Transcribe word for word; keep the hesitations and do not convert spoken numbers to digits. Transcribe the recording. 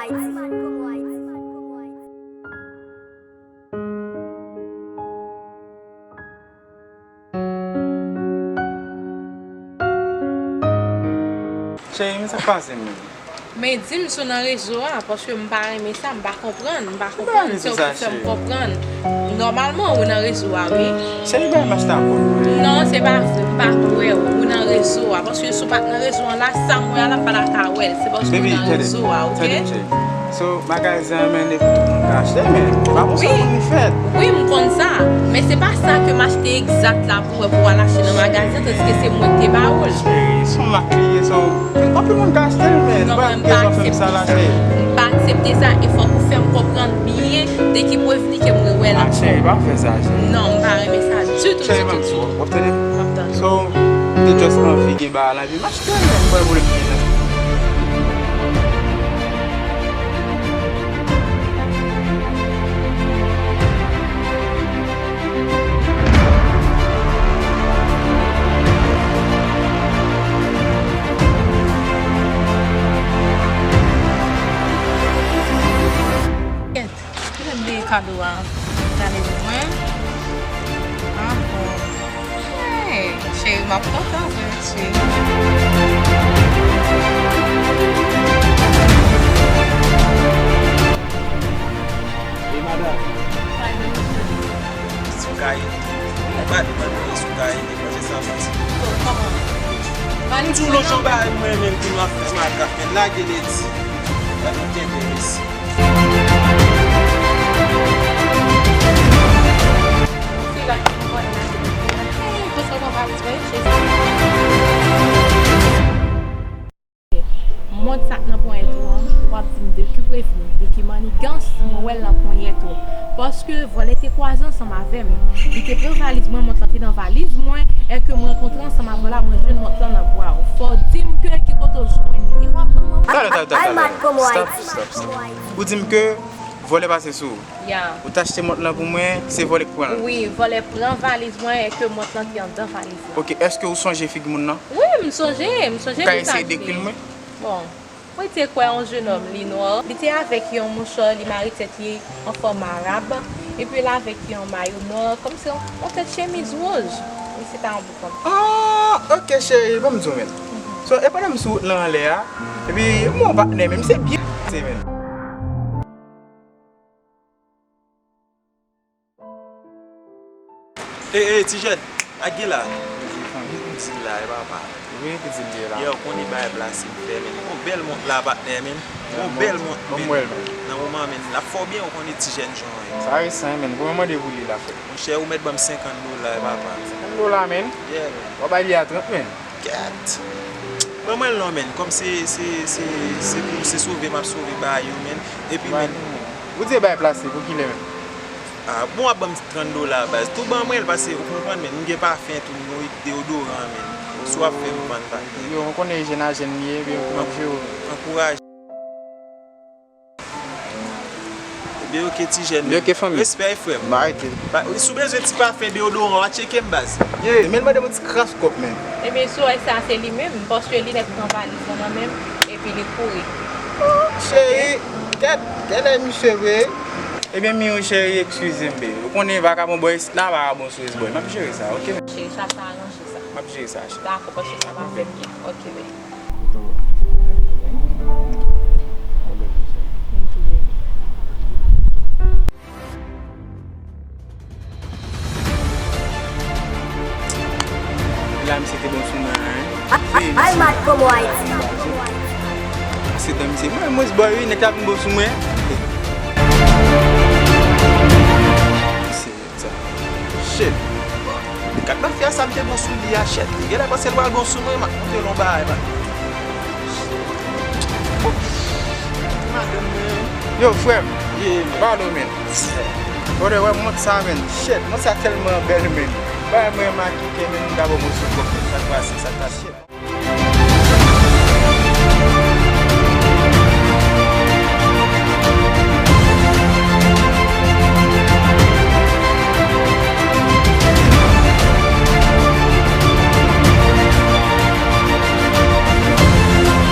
Cheri, men sa k pase menm? Men di m si w nan rezo a, paske m pa renmen sa, m pa konprann, m pa konprann, se w ki fè m konprann. Nòmalman, ou nan rezo a, wi. Cheri, bay m achte akò. Non, se pa vre, m pa kwè w, ou nan rezo a, paske si w pa t nan rezo a la, sa m wè a la, m pa ta ka wè l, se paske ou nan rezo a, oke? So, magazen an, men, depi tout moun ka achte, men pa konsa pou li fèt. Wi, m konn sa, men se pa sa ke m achte egzat la pou wè pou w al achte nan magazen, tandiske se mwen ki te ba ou l. Cheri, se yon mak li ye, se yon, anpil moun ka achte l, men. Non, mwen, m pa aksepte sa. M pa aksepte sa, e fòk ou fè m konprann byen de ki pwen vni ke m wè l. Ah, cheri, pa fè sa, cheri. Non, m pa renmen sa ditou, ditou, ditou. Cheri, ban m di w, w ap tande? M ap tande. So, m te just anvi gen bagay la, epi m achte l, men m pa wè pwoblèm ki gen la. Kèt, kite m deye kado a. Gade pou mwen. Ah bon. Hey, cheri, m ap kontan vre, cheri. Wi, madanm. Sou ka ede. Ou pa di mwen si w ka ede, paske sa fasil. Oh, kòman? M di w lòt jou, bay mwen menm pou nou ap fè makak, men lage ledi. Gade yon tenten mesye. Mont sa k nan ponyèt ou an, w ap di m de ki prevni, de ki mannigans, mwen wè l nan ponyèt ou. Paske vòlè te kwaze ansanm avè m. Li te pran valiz mwen, mont lan te nan valiz mwen, e ke m rankontre ansanm avè w la, mwen jwenn mont lan nan bra w. Fò w di m ke ki kote w jwenn li, e w ap ban mwen. Talè, talè, talè, talè. Stop, stop, stop. Ou di m ke vòlè pase sou ou. Ya. Ou t achte mont lan pou mwen, se vòlè k pran l? Wi, vòlè pran valiz mwen e ke mont lan te anndan valiz la. Ok, èske ou sonje figi moun nan? Wi, m sonje, m sonje vizaj li. Ou ka eseye dekri l mwen? Bon, mwen te kwè yon jenòm, li nwa. Li te avèk yon mouchwa, li mare tèt li an fòm arab, epi l avèk yon mayo nwa, kòmsi yon, yon tèt chemiz wòz. Misye ta yon boukon. Ah, ok, cheri, ban m di w, men. So, e pandan m sou wout lan anlè a, epi m wè yon patnè, men misye byen pase, men. Ey, ey, ti jèn, ak gen la. Fanmi, m di la, e papa. Wi, ki di l ye la? Yè, ou konnen bagay plase m fè, men. Yon bèl mont la, patnè, men. Yon bèl mont, men. Ban m wè l, men. Nan moman, men. L ap fè w byen, ou konnen ti jèn jan w ye. Sa resan, men. Konbyen w mande pou li la, frè? Monchè, ou mèt ban m senkant dola, e papa. Senkant dola, men? Yeah, men. W ap bay li a trant, men. Kèt! Ban mwen l non, men. Kòm se, se, se, se pou se sove m ap sove bagay yo, men. Epi, men. Ou di e bay plase, pou kilè, men? Ah, bon, w ap ban m trant dola, baz. Tou ban mwen l, paske ou konprann, men. M gen pafen tou, m gen deyodoran, men. Si w ap fè m vann pafen. Yo, mwen konnen jèn a jèn li ye, men pou m ap jere w. Ankouraje. Ebyen, oke, ti jèn. Oke, fanmi. Respè, frè m. Ba, rete. Ba, si w bezwen ti pafen deyodoran, w a tcheke m, baz. Ye, men mande m yon ti kras kòb, men. Ebyen, si w wè sa, se li menm, paske li nèk pran valiz lan nan men m, epi li kouri. Oh, cheri, kèt, genlè misye vre. Ebyen, Miyo, cheri, eskize m, baby. Ou konnen vagabon bò isit la, vagabon sou res bò. M ap jere sa, oke? Cheri, sa, sa aranje sa. M ap jere sa, cheri. Dakò, paske sa va fè m byen. Oke, baby. La, misye te bon sou mwen, hein. Ay, mad kòman w Ayiti. Se dan misye. Mwen, mwen, boy, wi, nèg la vin bon sou mwen. Misye. Sa. Shit. Gad mafya sa m te bon sou li a, shit. Li genlè panse l pral bon sou mwen, m ap montre l yon bagay, man. Madanm mwen. Yo, frè m. Yeah, man. Pale, men. Brother, wè mont sa, men. Shit, mont sa tèlman bèl, men. Bay mwen makike, men, m ta bon bon sou kòk, men. Sa k pase, sa k pase, shit.